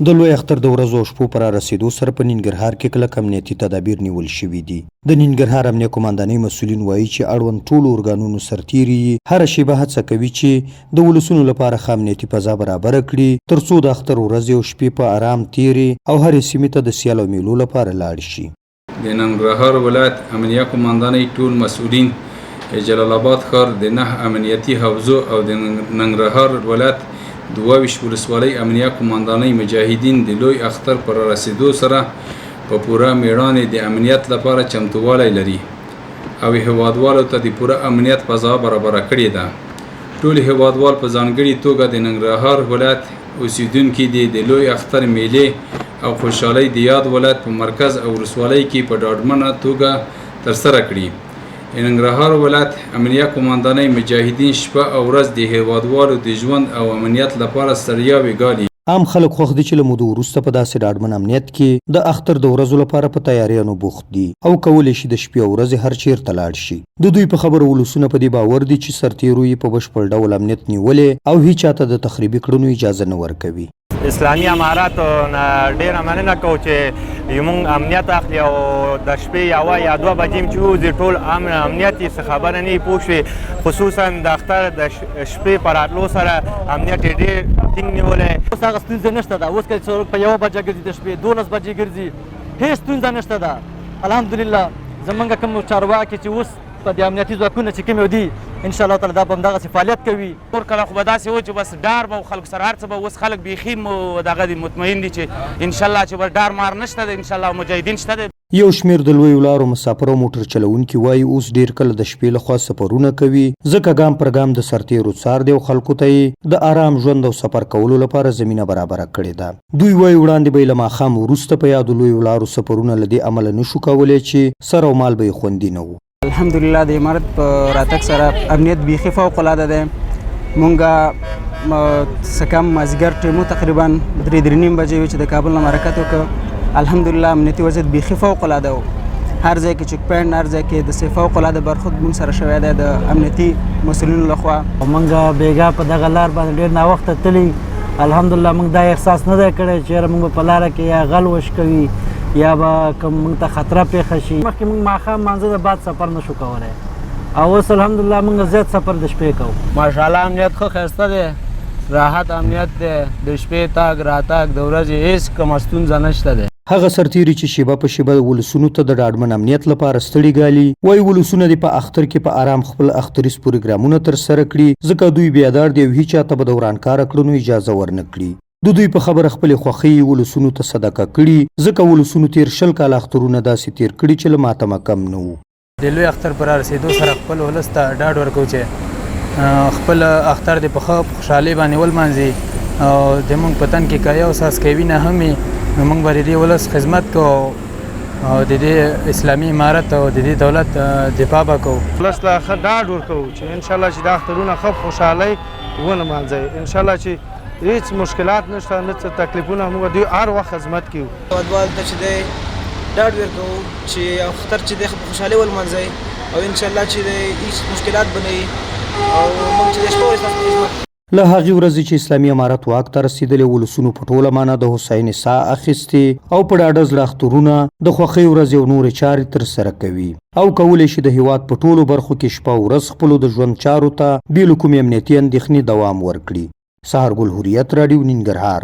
د لوی اختر د ورځو او شپو په رارسېدو سره په ننګرهار کې کلک امنیتي تدابیر نیول شوي دي. د ننګرهار امنیه قوماندانۍ مسؤلین وايي چې اړوند ټولو ارګانونو سرتېري یې هره شېبه هڅه کوي چې د ولسونو لپاره ښه امنیتي فضا برابره کړي تر څو د اختر ورځې او شپې په ارام تېرې او هرې سیمې ته د سیل او مېلو لپاره لاړ شي. د ننګرهار ولایت امنیه قوماندانۍ ټول مسؤلین جلال آباد ښار د نه امنیتي حوزو او د ننګرهار ولایت 22 ولسوالۍ امنیه قوماندانۍ مجاهدین د لوی اختر پر رسیدو سره په پوره میړانې د امنیت لپاره چمتووالی لري او هیوادوالو ته د پوره امنیت فضا برابره کړې ده. ټول هیوادوال په ځانګړي توګه د ننګرهار ولایت اوسیدونکي دې د لوی اختر میلې او خوشحالۍ د یاد ولایت په مرکز او ولسوالۍ کې په ډاډمنه توګه ترسره کړي. د ننګرهار ولایت امنیه قوماندانۍ مجاهدین شپه او ورځ د هیوادوالو د ژوند او امنیت لپاره ستړیاوې ګالي. عام خلک خوښ دي چې له مودو وروسته په داسې ډاډمن امنیت کې د اختر د ورځو لپاره په تیاریانو بوخت دي او کولی شي د شپې او ورځې هر چېرته لاړ شي. د دوی په خبره ولسونه په دې باور دي چې سرتېرو یې په بشپړ ډول امنیت نیولی او هیچا ته د تخریبي کړنو اجازه نه ورکوي. اسلامي امارات نه ډېره مننه کوو چې زمونږ امنیت اخلي او د شپې یوه یا دوه بجې هم چې ووځي ټول امن امنیت یې څه خبره نه وي پوه شوې، خصوصا د اختر د شپې په راتلو سره امنیت یې ډېر ټینګ نیولی. اوس هغه ستونزه نشته ده، اوس که څوک په یوه بجه ګرځي د شپې 12 بجې ګرځي هېڅ ستونزه نشته ده. الحمدلله زمونږ کوم چارواکي چې اوس په دې امنیتي ځواکونه چې کوم دي ان شاء الله تعالی دا به همدغسې فعالیت کوي. نور کله خو به داسې و چې بس ډار به و خلکو سره هر څه به، اوس خلک بیخي دغه دي مطمئن دي چې ان شاء الله چې بس ډار مار نشته دی، ان شاء الله مجاهدین شته دی. یو شمېر د لویو لارو مساپر او موټر چلوونکي وايي، اوس ډېر کله د شپې له خوا سفرونه کوي، ځکه ګام پر ګام د سرتېرو څار دی او خلکو ته یې د ارام ژوند او سفر کولو لپاره زمینه برابره کړې ده. دوی وايي، وړاندې به یې له ماښام وروسته په یادو لویو لارو سفرونه له دې امله نه شو کولی چې سر او مال به یې خوندي نه وو. الحمدلله د امارت په راتګ سره امنیت بیخي فوق العاده دی. مونږه څه کم مازیګر ټیمو تقریبا درې درې نیم بجې وې چې د کابل نه حرکت وکړ. الحمدلله امنیتي وضعیت بیخي فوق العاده و. هر ځای کې چک پوینټ، هر ځای کې د سه فوق العاده برخورد مونږ سره شوی دی د امنیتي مسؤلینو لخوا. مونږ بیګا په دغه لار باندې ډېر ناوخته تللي، الحمدلله موږ دا احساس نه دی کړی چې یاره موږ به په لاره کې یا غل وشکوي یا به کوم موږ ته خطره پېښه شي. مخکې موږ ماښام مانځه د بعد سفر نه شو کولی او اوس الحمدلله موږ زیات سفر د شپې کوو. ماشاءالله امنیت ښه ښایسته دی، راحت امنیت دی، د شپې تګ راتګ د ورځې هېڅ کومه ستونزه نشته دی. هغه سرتېري چې شېبه په شېبه ولسونو ته د ډاډمن امنیت لپاره ستړي ګالي، وايي ولسونه دې په اختر کې په ارام خپل اختریز پروګرامونه ترسره کړي، ځکه دوی بیدار دي او هیچا ته به د ورانکاره کړنو اجازه ورنه کړي. د دوی په خبره خپلې خوښۍ یې ولسونو ته صدقه کړي، ځکه ولسونو تېر 20 کاله اخترونه داسې تېر کړي چې له ماتمه کم نه وو. د لوی اختر پر رسیدو سره خپل ولس ته ډاډ ورکوو چې خپل اختر دې په ښه خوشحالۍ باندې ولمانځي او د موږ په تن کې که یو څاڅکی وینه هم وي نو موږ به د دې ولس خدمت کوو او د دې اسلامي امارت او د دې دولت دفاع به کوو. ولس ته ښه ډاډ ورکوو چې انشاءالله چې دا اخترونه ښه په خوشحالۍ ونمانځي، انشاءالله چې هیڅ مشکلات نشته، نه څه تکلیفونه، موږ دوی هر وخت خدمت کوو. هېوادوالو ته چې دی ډاډ ورکوو چې اختر چې دی ښه په خوشحالۍ ولمانځئ او انشاءالله چې دی هیڅ مشکلات به نه وي او موږ چې دی شپه ورځ ستاسو په خدمت. له هغې ورځې چې اسلامي امارت واک ته رسېدلی، ولسونو په ټوله مانا د هوساینې ساه اخیستې او په ډاډه زړه اخترونه، د خوښۍ ورځې او نورې چارې ترسره کوي او کولی شي د هېواد په ټولو برخو کې شپه او ورځ خپلو د ژوند چارو ته بې له کومې امنیتي اندېښنې دوام ورکړي. سهار ګل، حریت راډیو، ننګرهار.